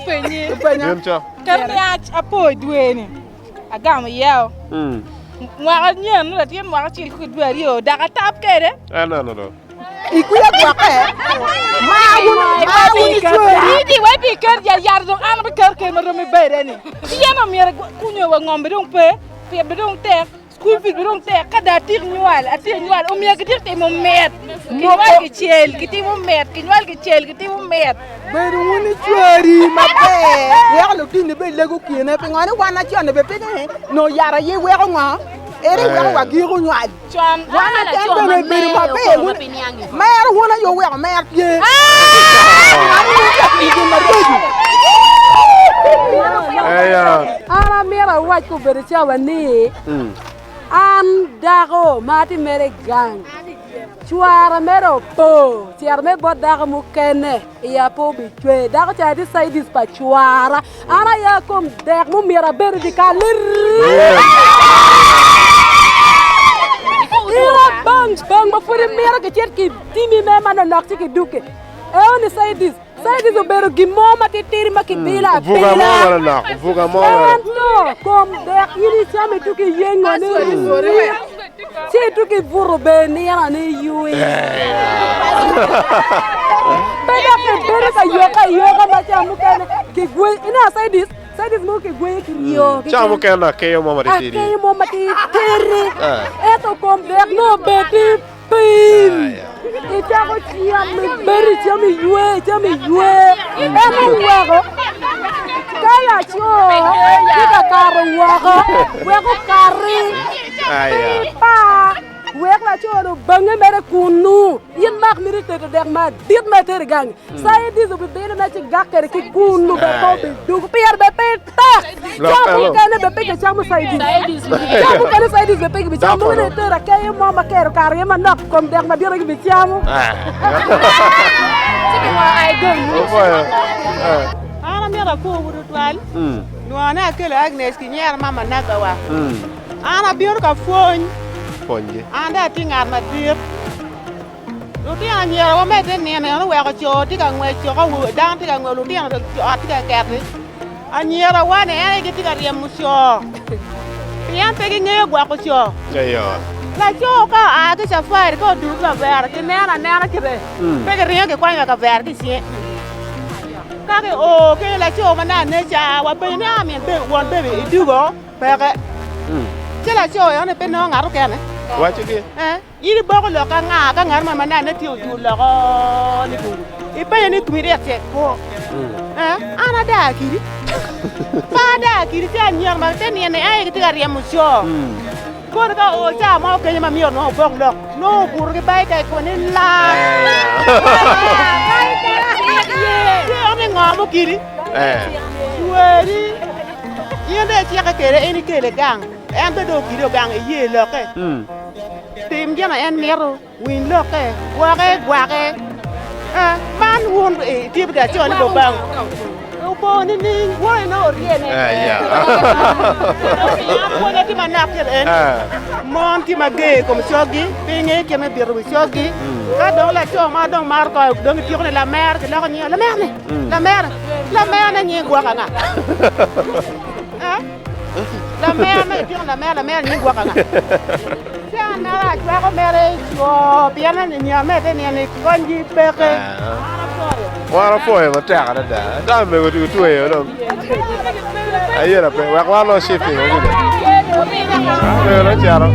penyi. Bin cok. Keto ni apo i dwe ni agamo iye o. Mwaka nyen latin mwaka acel ki dwe aryo dok atap kede. Aneno do. Ikwiya gwokke. Ma wun ma wun icweri. Idi wai bi ker ya yar dong an bi ker ker ma romi bede ni. Yen omyero kunyo wa ngom be dong pe, pit be dong tek. School fees bene dong tek ka dong atik nywal atik nywal omyero kitik timo mit kinywal kicel kitimo mit kinywal kicel kitimo mit. Bedo wun icweri maber weko lutini bed lego kine pingo ni wan acon ni bene pe ni nongo yat aye weko ngo ere weko wa giko nywal wan aten bene bedo maber mero wun aye oweko mer tye gin maraco. An amito awac kobedo cawa ni an dako ma atye mere i gang, cwara mere opo cito mere bot dako mukene iya pe obicwer. Dako ca tye caidis pa cwara, an aye akom dek mumyero abed i dyekal lirim. In abang bang ma pud imito kicit kitimi mere manonok ci kiduki. Eoni caidis. Saidis obedo gin mo matitidi ma kibilo Buga mo abila. manonok, buga mo manonok. Ento kom dek in icamo ituko iyengo ni rii, ci ituko ibuto bene nino ni ywi. Pe dok ibedo ka yokke ayoka ma ca mukene kigweyo. Ineno saidis, saidis mogo kigweyo kiryo Ca keken. mukene akeyo mo matitidi. Akeyo mo matitidi. Eh. Ento kom dek nongo obed piny. Icako cam ibedo icam iywe icam iywe en oweko ka laco tye ka kato woko wek okati pe ipar wek laco-ni obange mere kunu in mak miti tedo dek madit ma itero i gangi Saidis obibino ci gak kwede ki kunu bene pe obidugo pire bene pe tek Ca mukene bene pe kicamo caidis. Ca mukene caidis bene pe kibicamo. Mogo ni itero akeyo mo ma kero kare iye manok i kom dek madit aye kibicamo. An amito akwowu tutwal, nwoyo ni akelo Agnes ki nyera ma Managawa. An abino ka pwony, an dong atye ngat madit. Lutino anyira wamedde nino eno weko co tye ka ngwec coko awobe dano tye ka ngwec lutino ot tye ka keti anyira wa ni en aye gitye ka ryemo co pien pe gingeyo gwoko co laco ka oa ki cafari ka odugo ki kavera kineno anena kite pe giringo gikwanyo wa kavera ki i cinge ka ki o ki laco ma nane ca wapenyo ni a min won bebi idugo peke ci laco eno ni pe nongo ngat okene In iboko lok anga ka ngat mo ma nene tye ocul loko ni kungu? Ipenyo ni kumi ryek ce kwo. Eh, an ada kidi. Pe ada kidi ci anyira ma te nino ni aye gitye ka ryemo co. Kono ka oo ca mo kenyo ma myero nongo obok lok, nongo obuto ki bai ka i kome ni laa. Ci en ni ngo mukidi? Cweri. In dong icike kede en ikele gang. En bene dong okidi ogang iye lokke. Tim gin ma en mito, winy lokke, gwoke, gwake. Eh, man wun itye ka co ni bobang. Opo nining? Woni nongo oryene. Pwonye tye manok kit en. Mon tye mager i kom coggi, pe ingeyo kit me bito wi coggi. Ka dong laco ma dong maro koyo dong ityeko ni lamera kiloko nyinge lamera-ni, lamera, lamera-ne nyinge gwoko anga? Eh? Lamera ma itiko lamera lamera ni gwoko anga? Ci an mere acwako mere co pien nyo mete ni ni konygi peke. Wan apwoyo matek adada. Ata mego tye otweyo dong. Ayera pe wek wan o shifting. Mego nocito.